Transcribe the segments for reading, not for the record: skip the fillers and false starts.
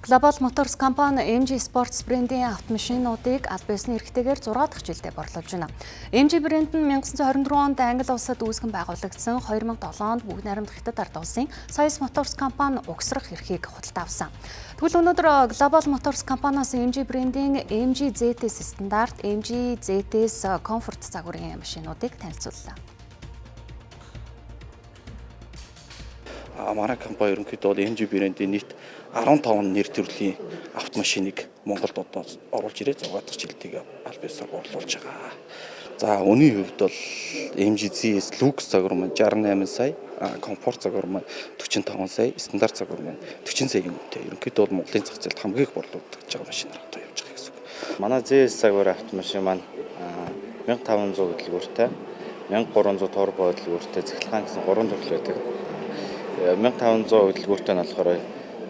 Global Motors компани MG Sports брендийн автомашинуудыг аль биесны эрхтэйгээр 6 дахь жилдээ борлуулж байна. MG брэнд нь 1924 онд Англи улсад үүсгэн байгуулагдсан, 2007 онд Бүгд Найрамдах Хятад ард улсын Soyuz Motors компани угсрах эрхийг худалдаа авсан. Тэгвэл өнөөдөр Global Motors компаниас MG брендийн MG ZS стандарт, MG ZS Comfort загварын машинуудыг танилцууллаа. Манай компани ерөнхийдөө бол MG брендийн нийт 15 нэр төрлийн автомашиныг Монголд одоо оруулж ирээ 6 дахь жилдээ аль биесээр борлуулж байгаа. За, үнийн хувьд бол MG ZS Lux загвар маань 68 сая, комфорт загвар маань 45 сая, стандарт загвар маань 40 сая үнэтэй. Ерөнхийдөө бол Монголын зах зээлд хамгийн их борлуулагдаж байгаа машинаар одоо явж байгаа гэсэн үг. Манай ZS загвар автомашин маань 1500 хөдөлгөөртэй, 1300 турбо хөдөлгөөртэй, цахилгаан гэсэн гурван төрөл байдаг. 1500 хөдөлгөөртэй нь болохоор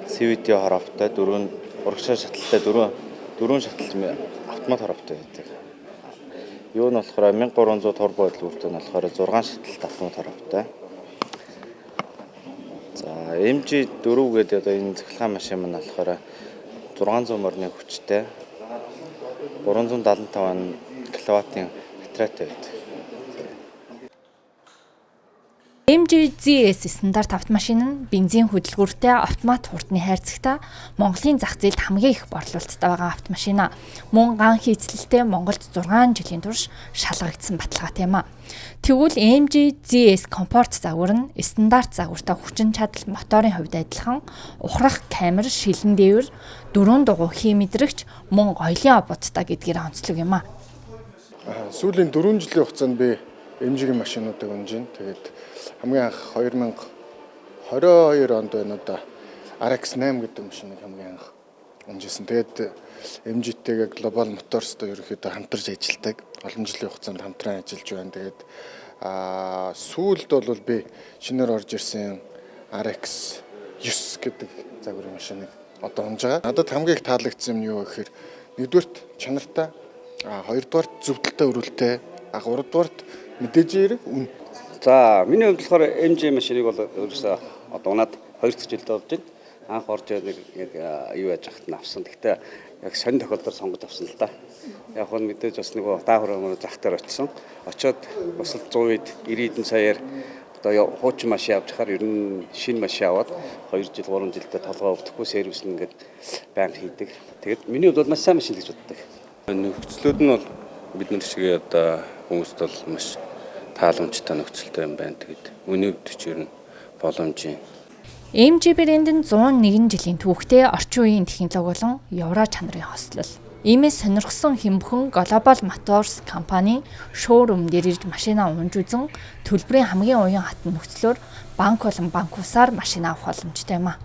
CVT хорооптой, дөрвөн урагшаа шатлалтай, дөрвөн шатлал автомат хорооптой байдаг. Юу нь болохоор 1300 турбо хөдөлгөөртэй нь болохоор 6 шатлалт автомат хорооптой. За, MG4 гэдэг одоо энэ цахилгаан машин маань болохоор 600 морины хүчтэй, 375 кВт-ын батарейтай байдаг. MG ZS стандарт автомашин нь бензин хөдөлгүүртэй, автомат хурдны хайрцагтай, Монголын зах зээлд хамгийн их борлуулалттай байгаа автомашин. Мөн ган хийцлэлтэй, Монголд 6 жилийн турш шалгагдсан баталгаатай юм а. Тэгвэл MG ZS Comfort загвар нь стандарт загвартай хүчин чадал, моторын хувьд адилхан, ухрах камер, шилэн дээвэр, дөрвөн дугуй хий мэдрэгч, мөн гоёлын ободтой гэдгээр онцлог юм а. Сүүлийн 4 жилийн хугацаанд би MG-ийн машинуудыг унаж байна. Тэгээд хамгийн анх 2022 онд байна уу да, RX-8 гэдэг машиныг хамгийн анх унажсэн. Тэгээд MG-тэйгээ Global Motors-той ерөнхийдөө хамтарч ажилладаг. Олон жилийн хугацаанд хамтран ажиллаж байна. Тэгээд сүүлд бол би шинээр орж ирсэн RX 9 гэдэг загварын машиныг одоо унаж байгаа. Надад хамгийн их таалагдсан юм юу гэхээр, нэгдүгээрт чанартай, хоёрдугаарт зөвдөлтэй өрүүлтэй, гуравдугаарт мэдээж хэрэг үнэ. За, миний хувьд болохоор MG машиныг бол ерөөсөө одоо унаад 2 дахь жилд болж байна. Анх орж нэг яг юу яаж хахад нь авсан. Гэхдээ яг сонь тохиолдолд сонгож авсан л да. Яг нь мэдээж бас нөгөө даахур зах дээр очисон. Очоод бас л 100%, 90 хэдэн саяар одоо хуучин машин авч хахаар ер нь шинэ машин аваад 2 жил, 3 жилдээ толгой өвдөхгүй, сервис нь ингээд байнга хийдэг. Тэгээд миний хувьд бол маш сайн машин гэж боддог. Нөхцлүүд нь бол бид нар шиг одоо хүмүүст бол маш тааламжтай нөхцөлтэй юм байна. Тэгээд үнийн хувьд ч ер нь боломжийн. MG брэнд нь 101 жилийн түүхтэй, орчин үеийн технологи болон евро чанарын хослол. Иймээс сонирхсон хэн бүхэн Global Motors компанийн шоурум дээр ирж машинаа унаж үзэн, төлбөрийн хамгийн уян хатан нөхцлөөр банк болон банк бусаар машин авах боломжтой юм а.